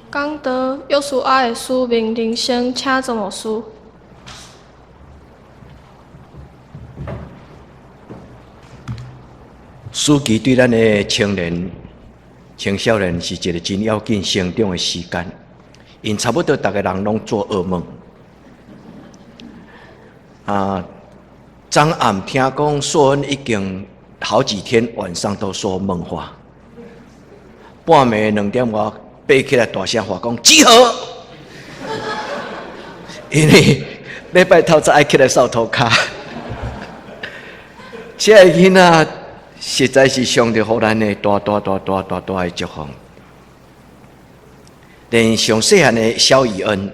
講到約書亞的使命人生，請莊牧師。暑期對咱的青年、青少年是一个真要緊成長的時間，𪜶差不多逐个人攏做噩夢。啊，昨暗聽講碩恩已經好幾天晚上都說夢話，半暝2點外爬起來大聲話講集合，因為禮拜透早愛起來掃塗跤。這个囡仔實在是上帝予咱的大大大大大大的祝福。連上細漢的小以恩，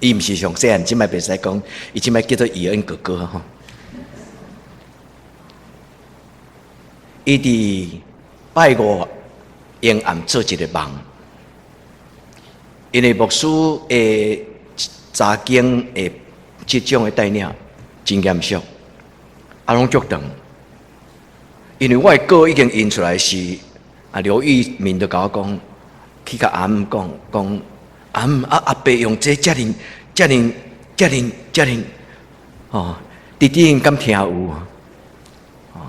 伊毋是上細漢，這擺袂使講，伊這擺叫做以恩哥哥吼。伊佇拜五暝暗做一个夢，因為牧師的查經的這種的帶領真嚴肅，啊，攏足長。因為我的稿已經印出來時，啊，劉玉敏就共我講，去共阿姆講，講阿姆啊，阿伯用這遮爾遮爾遮爾遮爾，吼，弟弟𪜶敢聽有？吼，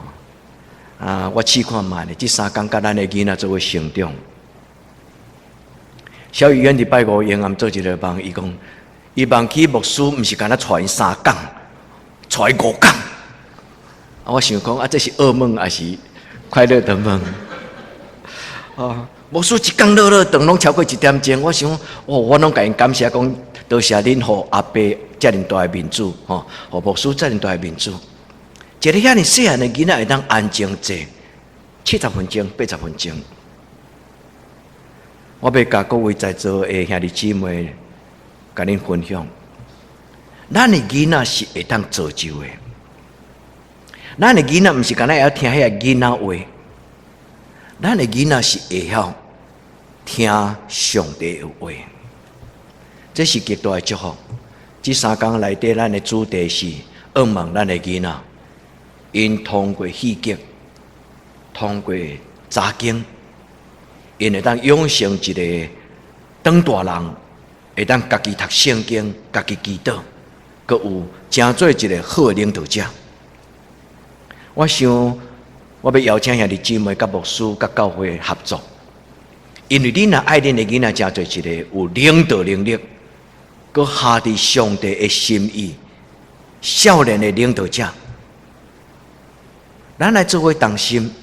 啊，我試看覓咧，這3工佮咱的囡仔做伙成長。小雨恩佇拜五暝暗做一个夢，伊講，伊夢起牧師，毋是干焦帶𪜶3工，帶𪜶5工。啊，我想講啊，這是噩夢還是快樂的夢？哦，牧師一工落落長，攏超過一點鐘。我想，哦，我攏共𪜶感謝講，多謝恁予阿伯遮爾大的面子，吼，予牧師遮爾大的面子。一个遐爾細漢的囡仔會當安靜坐70分鐘、80分鐘。我欲共各位在座的兄弟姊妹，共恁分享，咱的囡仔是會當造就的。咱的囡仔毋是干焦會曉聽彼个囡仔話，咱的囡仔是會曉聽上帝的話，這是極大的祝福。這3工內底，咱的主題是向望咱的囡仔，𪜶通過戲劇，通過查經，𪜶會當養成一个長大人，會當家己讀聖經、家己祈禱，閣有成做一个好的領導者。我想，我欲邀請兄弟姊妹、佮牧師、佮教會合作，因為恁若愛恁的囡仔成做一个有領導能力、閣合佇上帝的心意、少年的領導者，咱來做伙同心，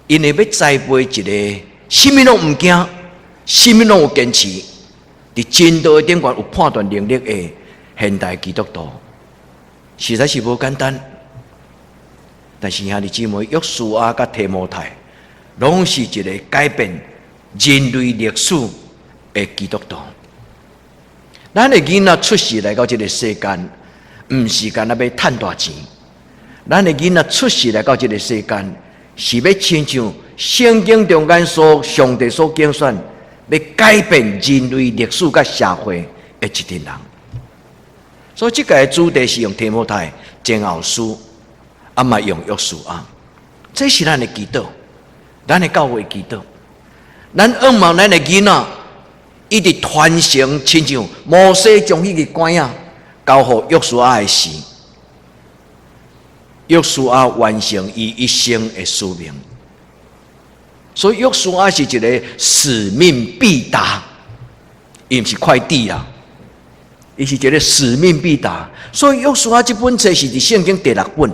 因為欲栽培一个啥物攏毋驚、啥物攏有堅持，佇真道的頂懸有判斷能力的現代基督徒，實在是無簡單。但是兄弟姊妹，約書亞佮提摩太，攏是一个改變人類歷史的基督徒。咱的囡仔出世來到這个世間，毋是干焦欲趁大錢。咱的囡仔出世來到這个世間，是欲親像聖經中間所上帝所揀選，欲改變人類歷史佮社會的一群人。所以這个主題是用提摩太前後書。啊嘛用約書亞，這是咱的祈禱，咱的教會祈禱。咱向望咱的囡仔，一直傳承，親像摩西將彼个拐仔交予約書亞的時，約書亞完成伊一生的使命。所以約書亞是一个使命必達，伊毋是快遞啦，伊是一个使命必達。所以約書亞這本冊是佇聖經第六本。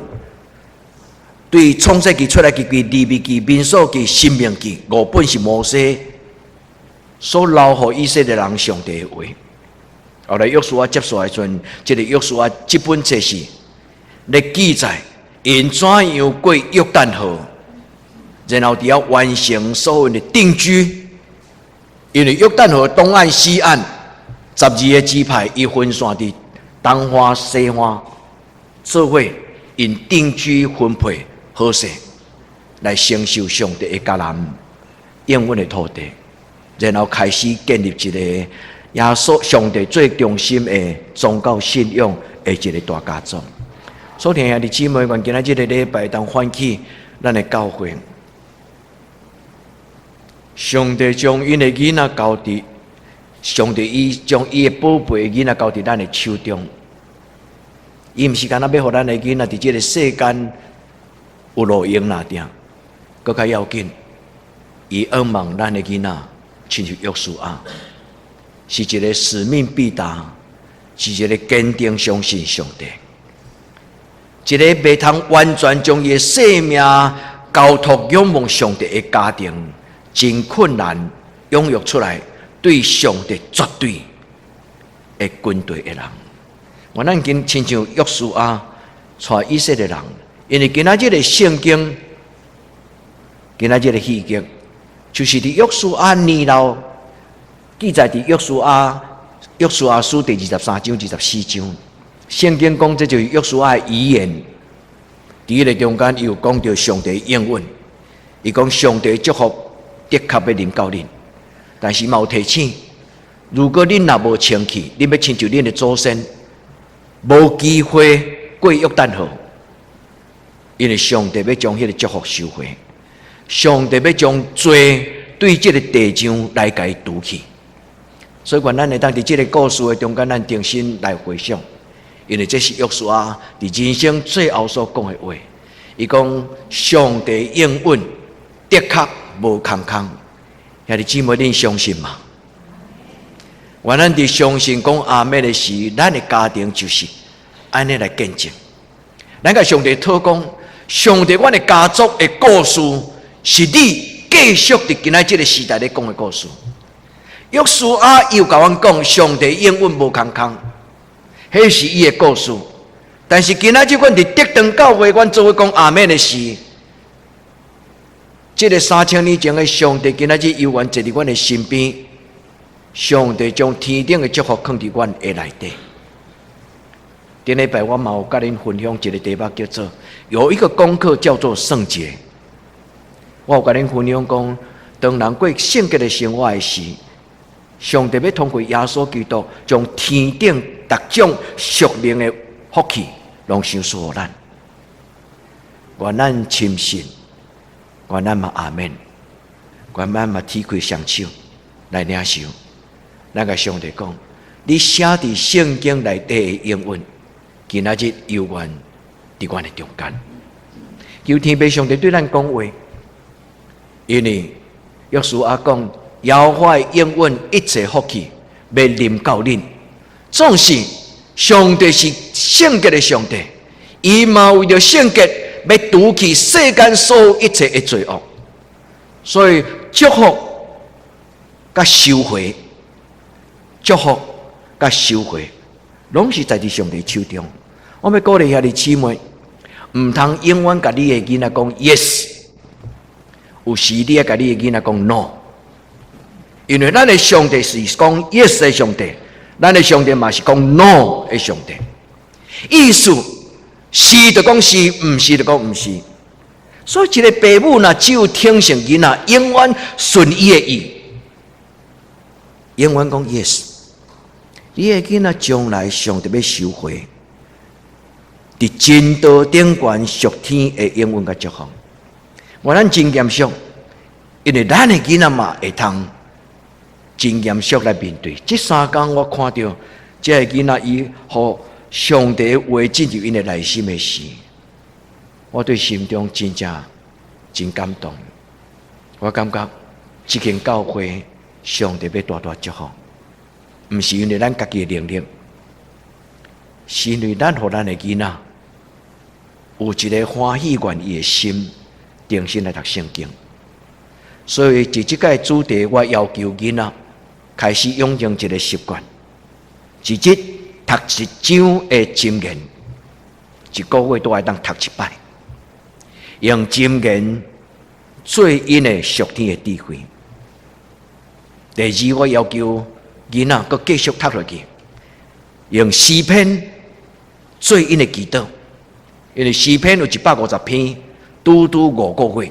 對創世記、出埃及記、利未記、民數記、申命記五本是摩西所留予以色列人上帝的話。後來約書亞接手的時陣，這个約書亞這本冊是咧記載𪜶怎樣過約旦河，然後佇遐完成所謂的定居。因為約旦河東岸、西岸12个支派，伊分散佇東岸、西岸，做伙𪜶定居分配。好勢來承受上帝的迦南應允的土地，然後開始建立一個耶穌上帝做中心的宗教信仰的一个大家族。所以兄弟姊妹，願今仔這个禮拜當喚起咱的教會，上帝將𪜶的囡仔交佇上帝伊將伊的寶貝囡仔交佇咱的手中，伊毋是干焦欲予咱的囡仔佇這个世間有路用爾定，閣較要緊，伊向望咱的囡仔親像約書亞，是一个使命必達，是一个堅定相信上帝，一個袂通完全將伊的性命交託仰望上帝的家庭，真困難養育出來對上帝絕對會跟隨的人。願咱今親像約書亞帶以色列人，因為今仔日的聖經，今仔日的戲劇，就是佇約書亞年老記載佇約書亞書第23章、24章。聖經講這就是約書亞的遺言。佇彼个中間，伊有講著上帝應允，伊講上帝祝福的確欲臨到恁，但是嘛有提醒，如果恁若無清氣，恁欲親像恁的祖先，無機會過約旦河，因為上帝欲將彼个祝福收回，上帝欲將罪對這个地上來共伊除去。所以，願咱會當佇這个故事的中間，咱重新來回想。因為這是約書亞佇人生最後所講的話。伊講上帝應允的確無空空，兄弟姊妹，恁相信嗎？願咱佇相信講阿們的時，咱的家庭就是按呢來見證。咱共上帝禱講，上帝，阮的家族的故事是你繼續佇今仔這个時代咧講的故事。約書亞又共阮講，上帝應允無空空。彼是伊的故事，但是今仔日阮佇德堂教會，阮做伙講阿們的時，這个3000年前的上帝，今仔日猶原坐佇阮的身邊，上帝將天頂的祝福囥佇阮的內底。頂禮拜我嘛有共恁分享一个題目，叫做有一個功課叫做聖潔。我有共恁分享講，當人過聖潔的生活的時，上帝欲通過耶穌基督，將天頂逐種屬靈的福氣，攏賞賜予咱。願咱深信，願咱嘛阿們，願咱嘛提開雙手來領受。咱共上帝講，你寫佇聖經內底的應允，今仔日猶原佇阮的中間。求天父上帝對咱講話，因為約書亞講，耶和華的應允一切福氣，欲臨到恁。總是上帝是聖潔的上帝，伊嘛為著聖潔，欲除去世間所有一切的罪惡，所以祝福佮收回，祝福佮收回，攏是在佇上帝手中。我欲鼓勵兄弟姊妹，毋通永遠共你的囡仔講 yes，有時你愛共你的囡仔講 no，因為咱的上帝是講 yes 的上帝，咱的上帝嘛是講 no 的上帝。意思是就講是，毋是就講毋是。所以一个爸母若只有聽信囡仔，永遠順伊的意，永遠講 yes，你的囡仔將來上帝欲收回，佇真道頂懸屬天的應允佮祝福。願咱真嚴肅，因為咱的囡仔嘛會通真嚴肅來面對。這三工我看著這个囡仔伊予上帝話進入𪜶的內心的時，我對心中真正真感動。我感覺這間教會上帝欲大大祝福，毋是因為咱家己的能力，是因為咱予咱的囡仔有一个歡喜願意的心，重新來讀聖經。所以，佇這個主題，我要求囡仔開始養成一个習慣，一日讀一章的箴言，一個月都愛當讀一擺，用箴言做𪜶的屬天的智慧。第二，我要求囡仔閣繼續讀落去，用詩篇做𪜶的祈禱，因為詩篇有150篇，拄拄五個月，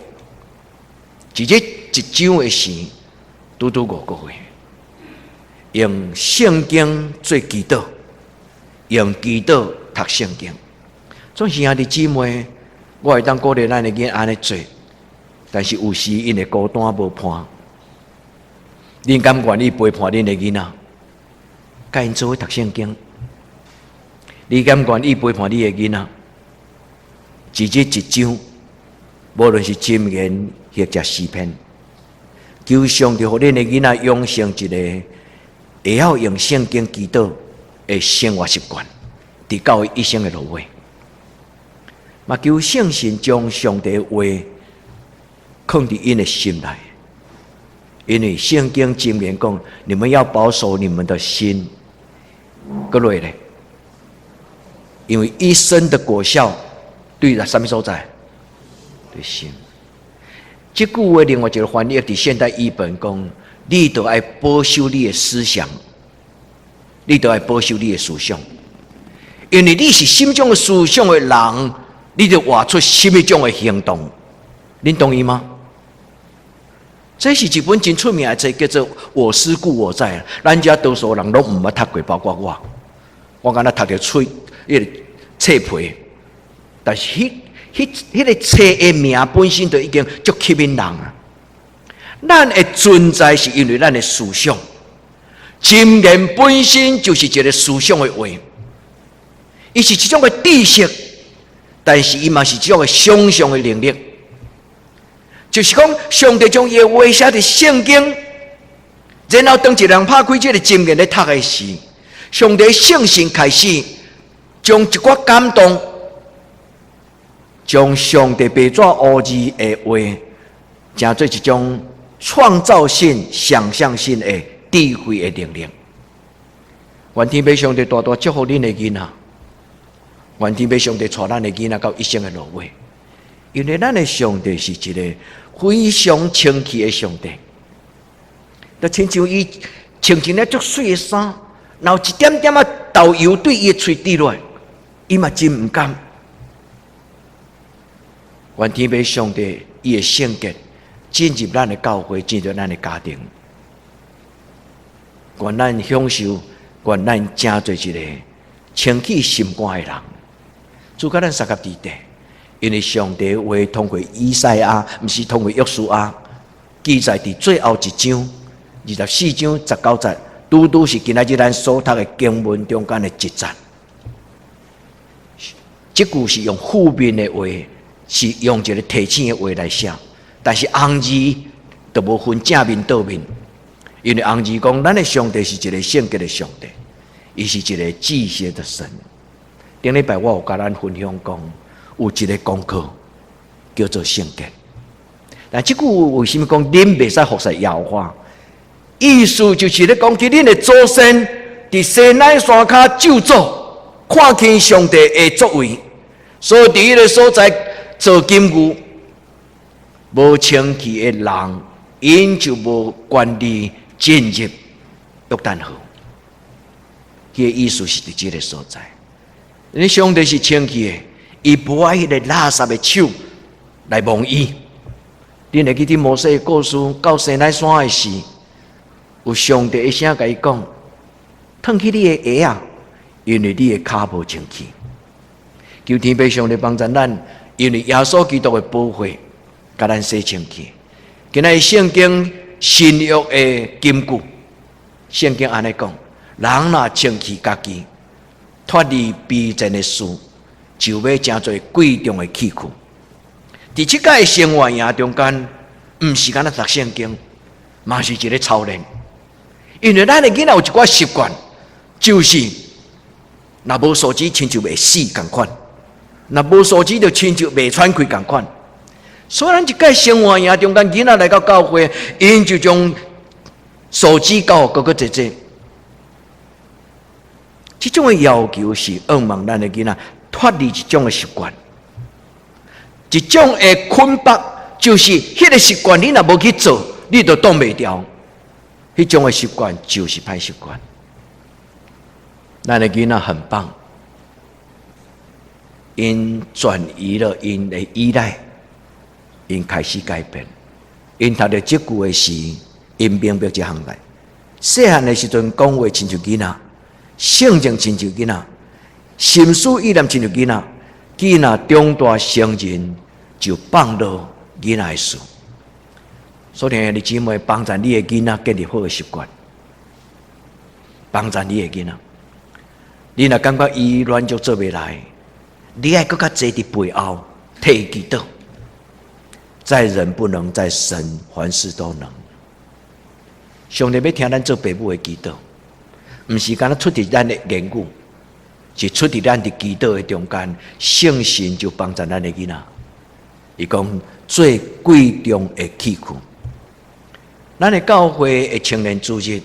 一日一章的詩，拄拄五個月，用聖經做祈禱，用祈禱讀聖經。總是兄弟姊妹，我會當鼓勵咱的囡仔按呢做，但是有時𪜶會孤單無伴。恁敢願意陪伴恁的囡仔？佮𪜶做伙讀聖經。你敢願意陪伴你的囡仔，一日一章，無論是箴言或者詩篇，求上帝予恁的囡仔養成一個會曉用聖經祈禱的生活習慣，直到伊一生的落尾。嘛求聖神將上帝的話囥佇𪜶的心內，因為聖經箴言講，你們要保守你們的心，閣落咧，因為一生的果效對在啥物所在？對心。這句話另外一個翻譯佇現代譯本講，你著愛保守你的思想，你著愛保守你的思想，因為你是啥物種的思想的人，你就活出啥物種的行動。恁同意嗎？這是一本真出名的冊，叫做《我思故我在》。咱遮多數人攏毋捌讀過，包括我。我敢若讀著喙，彼个冊皮，但是彼個冊的名本身就已經足吸引人啊。咱的存在是因為咱的思想，箴言本身就是一個思想的話，伊是一種的知識，但是伊嘛是一種的想象的能力。就是講，上帝將伊的話寫佇聖經，然後當一個人拍開這个箴言咧讀的時，上帝聖神開始將一寡感動，將上帝白紙烏字的話，成做一種創造性、想象性的智慧的能力。願天父上帝大大祝福恁的囡仔，願天父上帝帶咱的囡仔到一生的落尾，因為咱的上帝是一个非常清氣的上帝，就親像伊穿一件足媠的衫，然後一點點仔豆油對伊的喙滴落來，伊嘛真毋甘。願天父上帝伊的聖潔進入咱的教會，進入咱的家庭，願咱享受，願咱成做一個清氣心肝的人，主佮咱相佮佇底。因為上帝話通過以賽亞，毋是通過約書亞，記載佇最後一章24章19節，拄拄是今仔日咱所讀的經文中間的一節。這句是用負面的話，是用一個提醒的話來寫，但是紅字就無分正面倒面，因為紅字講，咱的上帝是一個聖潔的上帝，伊是一個至聖的神。頂禮拜我有共咱分享講，有一个功課叫做聖潔，但這句為啥物講恁袂使服侍耶和華？意思就是咧講，起恁的祖先佇西奈山跤咒詛，看輕上帝的作為，所以佇彼个所在做金牛，無清氣的人，𪜶就無權利進入約旦河。彼个意思是佇這个所在，𪜶上帝是清氣的。伊無愛彼个垃圾的手來摸伊。恁會記得摩西的故事，到西奈山的時，有上帝的聲共伊講：褪去你的鞋仔，因為你的跤無清氣。求天父上帝幫助咱，因為耶穌基督的寶血，共咱洗清氣。今仔日聖經新約的金句，聖經按呢講：人若清氣家己，脫離卑賤的事，就欲成做貴重的器具。佇這個生活營中間，毋是干焦讀聖經，嘛是一个操練。因為咱的囡仔有一寡習慣，就是若無手機，親像袂死仝款；若無手機，就親像袂喘氣仝款。所以咱一屆生活營中間，囡仔來到教會，𪜶就將手機交予哥哥姐姐。這種的要求是向望咱的囡仔脫離一種的習慣，一種的捆綁，就是彼个習慣，你若無去做，你就擋袂牢。彼種的習慣就是歹習慣。咱的囡仔很棒，𪜶轉移了𪜶的依賴，𪜶開始改變。𪜶讀著這句話時，𪜶明白這項代。細漢的時陣講話親像囡仔，性情親像囡仔，心思意念親像囡仔，囡仔長大成人就放落囡仔的事。所以兄弟姊妹幫助你的囡仔建立好的習慣。幫贊你的囡仔。你若感覺伊軟弱做袂來，你愛閣較濟佇背後替伊祈禱。在人不能，在神凡事都能。上帝欲聽咱做爸母的祈禱，毋是干焦出佇咱的言語，是出佇咱佇祈禱的中間，聖神就幫助咱的囡仔。伊講做貴重的器具，咱的教會的青年主日，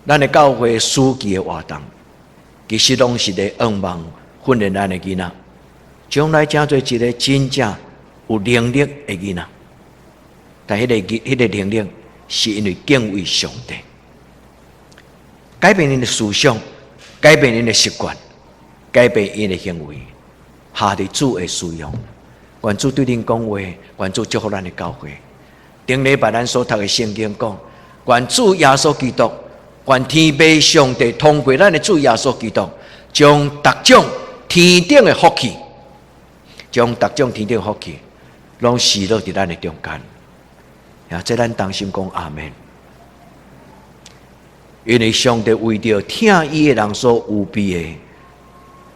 咱的教會暑期的活動，其實攏是咧向望訓練咱的囡仔，將來成做一個真正有能力的囡仔。但彼個能力是因為敬畏上帝，改變𪜶的思想，改變𪜶的習慣，改變𪜶的行為，下佇主的使用。願主對恁講話，願主祝福咱的教會。頂禮拜咱所讀的聖經講，願主耶穌基督，願天父上帝通過咱的主耶穌基督，將逐種天頂的福氣，將逐種天頂的福氣，攏施落佇咱的中間。啊，這咱同心講阿門。因為上帝為著疼伊的人所預備的，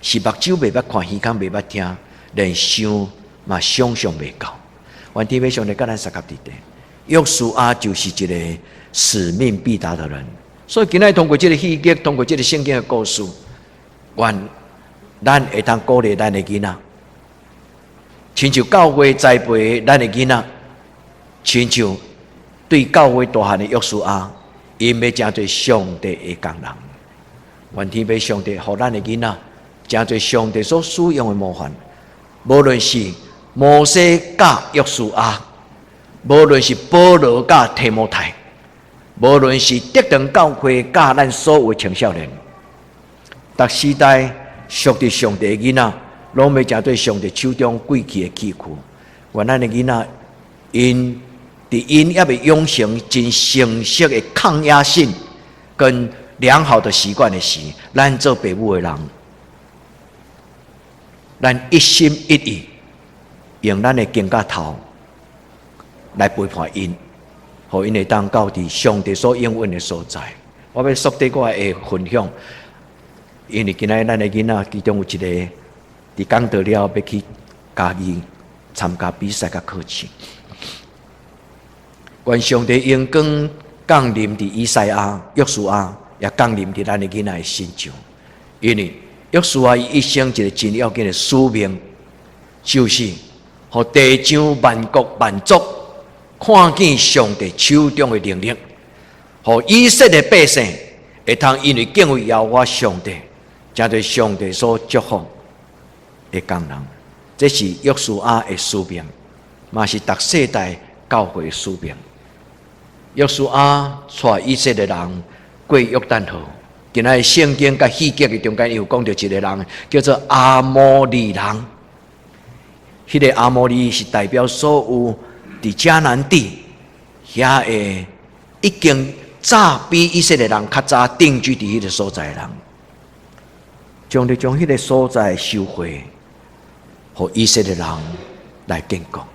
是目睭袂捌看，耳孔袂捌聽，連想嘛想象袂到。願天父上帝佮咱相佮佇底。約書亞就是一個使命必達的人，所以今仔通過這個戲劇，通過這個聖經的故事，願咱會當鼓勵咱的囡仔，親像教會栽培咱的囡仔，親像對教會大漢的約書亞，𪜶欲成做上帝的工人。願天父上帝予咱的囡仔，成做上帝所使用的模範，無論是摩西教約書亞，無論是保羅教提摩太，無論是德堂教會教咱所有青少年，逐時代屬佇上帝的囡仔，攏欲成做上帝手中貴氣的器具。願咱的囡仔，𪜶佇𪜶猶未養成真成熟的抗壓性跟良好的習慣的時，咱做爸母的人，咱一心一意，用咱的肩胛頭來陪伴𪜶，予𪜶會當到佇上帝所應允的所在。我欲縮短我的分享，因為今仔咱的囡仔其中有一個佇講道了，欲去嘉義參加比賽佮考試。願上帝榮光降臨佇以賽亞、約書亞，也降臨佇咱的囡仔的身上。因為約書亞伊一生一個真要緊的使命，就是予地上萬國萬族看見上帝手中的能力，予以色列百姓會通因為敬畏耶和華上帝，成做上帝所祝福的工人。這是約書亞的使命，嘛是逐世代教會的使命。約書亞帶以色列人過約旦河。今仔聖經佮戲劇的中間有講著一個人，叫做亞摩利人。彼個亞摩利是代表所有佇迦南地遐的已經早比以色列人較早定居佇彼個所在的人，將佇將彼個所在收回，予以色列人來建國。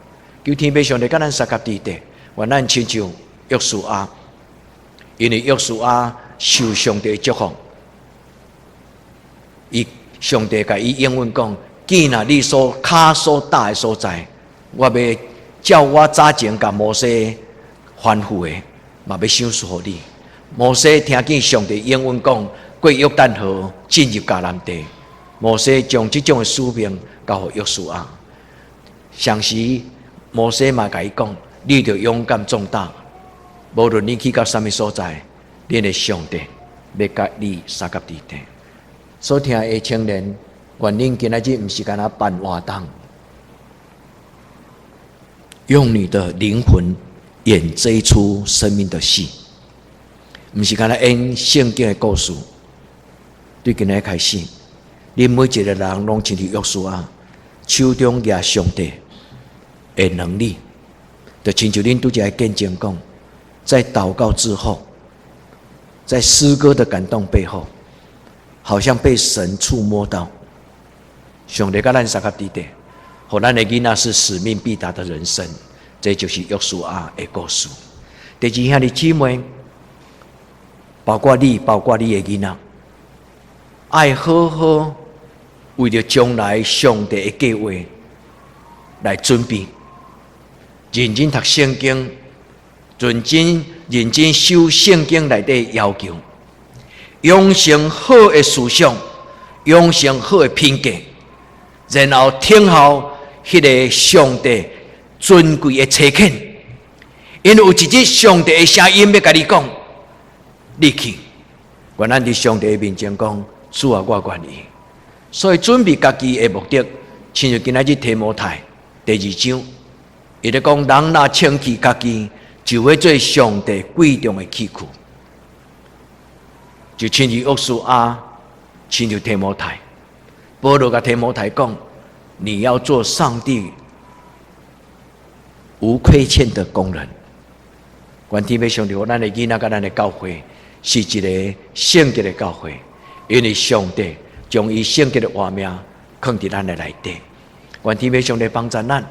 求天父上帝佮咱相佮佇底，願咱親像約書亞，因為約書亞受上帝祝福，伊上帝共伊應允講：見若你所跤所踏的所在，我欲照我早前共摩西吩咐的，嘛欲賞賜予你。摩西聽見上帝應允講，過約旦河進入迦南地，摩西將這種的使命交予約書亞。同時，摩西嘛共伊講：你著勇敢壯膽，無論你去到啥物所在，恁的上帝欲佮你相佮佇底。所聽的青年，願恁今仔日毋是干焦辦活動，用你的靈魂演這一出生命的戲，毋是干焦演聖經的故事。對今仔日開始，恁每一個人攏親像約書亞，手中舉上帝的能力，就親像恁拄才見證講，在禱告之後，在詩歌的感動背後，好像被神觸摸到。上帝佮咱相佮佇底，予咱的囡仔是使命必達的人生，這就是約書亞的故事。第二兄弟姊妹，包括你，包括你的囡仔，愛好好為著將來上帝的計劃來準備，認真讀聖經，認真認真守聖經內底要求，養成好的思想，養成好的品格，然後聽候彼个上帝尊貴的差遣。因為有一日上帝的聲音欲共你講，你去，願咱佇上帝的面前講，主啊，我願意。所以準備家己的目的，親像今仔日提摩太第二章，伊咧講，人若清氣家己，就會做上帝貴重的器具。就親像約書亞，親像提摩太，保羅共提摩太講，你要做上帝無虧欠的工人。願天父上帝，予咱的囡仔佮咱的教會是一个聖潔的教會，因為上帝將伊聖潔的活命囥佇咱的內底。願天父上帝幫助咱，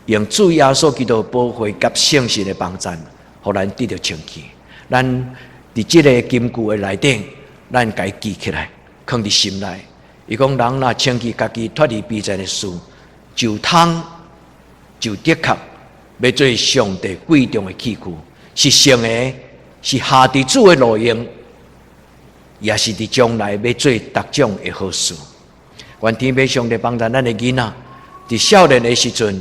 用主耶穌基督寶血佮聖神的幫助，予咱得著清氣。咱佇這个金句的內底，咱共伊記起來，囥佇心內。伊講人若清氣家己脫離卑賤的事，就通就的確欲做上帝貴重的器具，是聖的，是下佇主的路用，也是佇將來欲做逐種的好事。願天父上帝幫助咱的囡仔，佇少年的時陣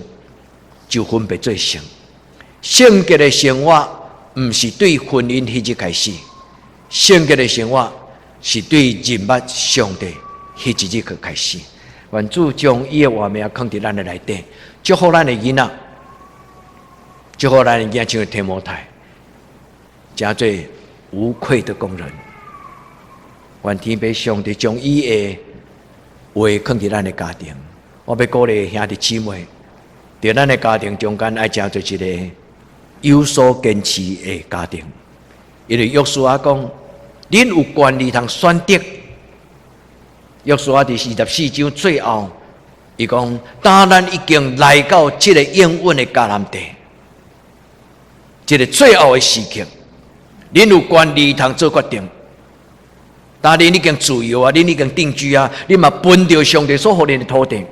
就分別做聖。聖潔的生活，毋是對婚姻彼日開始，聖潔的生活是對認捌上帝彼一日去開始。願主將伊的活命囥佇咱的內底，祝福咱的囡仔，祝福咱的囡仔像提摩太，成做無愧的工人。願天父上帝將伊的話囥佇咱的家庭。我欲鼓勵兄弟姊妹，佇咱的家庭中間愛成做一个有所堅持的家庭。因為約書亞講，恁有權利通選擇。約書亞佇24章最後，伊講：當咱已經來到這个應允的迦南地，這个最後的時刻，恁有權利通做決定。當恁已經自由啊，恁已經定居啊，恁嘛分著上帝所予恁的土地，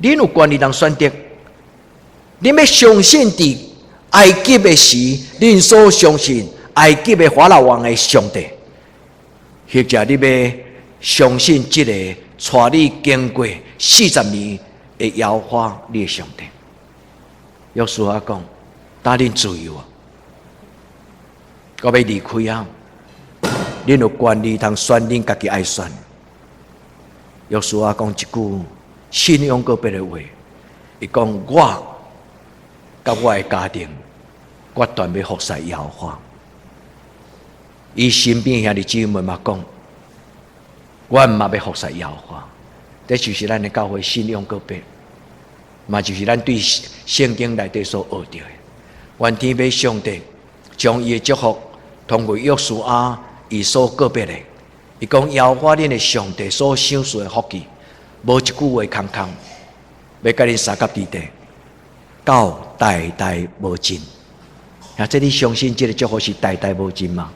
恁有權利通選擇。恁欲相信佇埃及的時，恁所相信埃及的法老王的上帝，或者你欲相信這个帶你經過40年的耶和華你的上帝。約書亞講：當恁自由啊，我欲離開啊，恁有權利通選恁家己愛選。約書亞講一句信仰告白的話，伊講我佮我的家庭，決斷欲服侍耶和華。伊身邊兄弟姊妹嘛講，阮嘛欲服侍耶和華。這就是咱的教會信仰告白，嘛就是咱對聖經內底所學著的。願天父上帝將伊的祝福通過約書亞伊所告白的，伊講耶和華恁的上帝所賞賜的福氣，無一句話空空，欲共恁三甲之地，到代代無盡。啊，這你相信這个祝福是代代無盡嗎？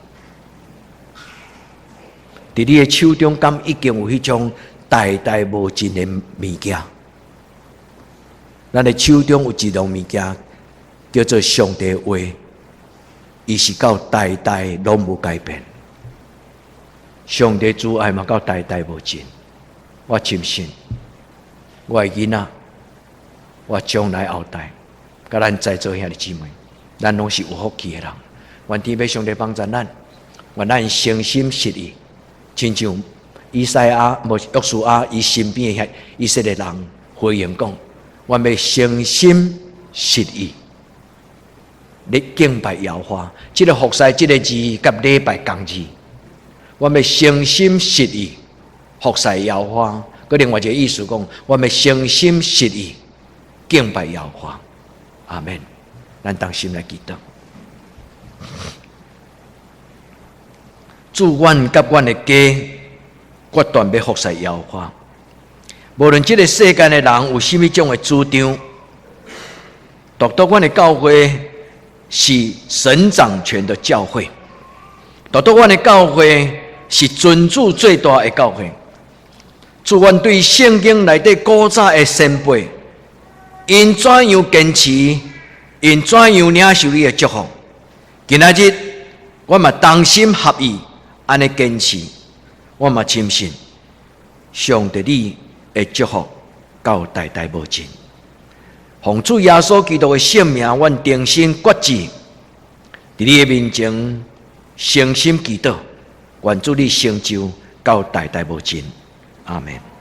佇你的手中，敢已經有彼種代代無盡的物件？咱的手中有一樣物件，叫做上帝話，伊是到代代攏無改變。上帝慈愛嘛到代代無盡。我深信，我的囡仔，我將來後代，佮咱在座兄弟姊妹，咱攏是有福氣的人。願天父上帝幫助咱，願咱誠心實意，親像以賽亞、無約書亞伊身邊的遐以色列人回應講：我欲誠心實意，咧敬拜耶和華。這个服侍這个字佮禮拜仝字，我欲誠心實意服侍耶和華。閣另外一个意思講，我欲誠心實意敬拜耶和華。阿門。咱同心來祈禱。主，阮佮阮的家決斷欲服侍耶和華。無論這个世間的人有啥物種的主張，獨獨阮的教會是神掌權的教會。拄拄阮的教會是尊主最大的教會。主，阮對聖經內底古早的先輩，𪜶怎樣堅持，𪜶怎樣領受你的祝福。今仔日，阮嘛同心合意，按呢堅持，我嘛深信，上帝你的祝福到代代無盡。奉主耶穌基督的聖名，阮定心決志，佇你的面前誠心祈禱，願主你成就到代代無盡。阿門。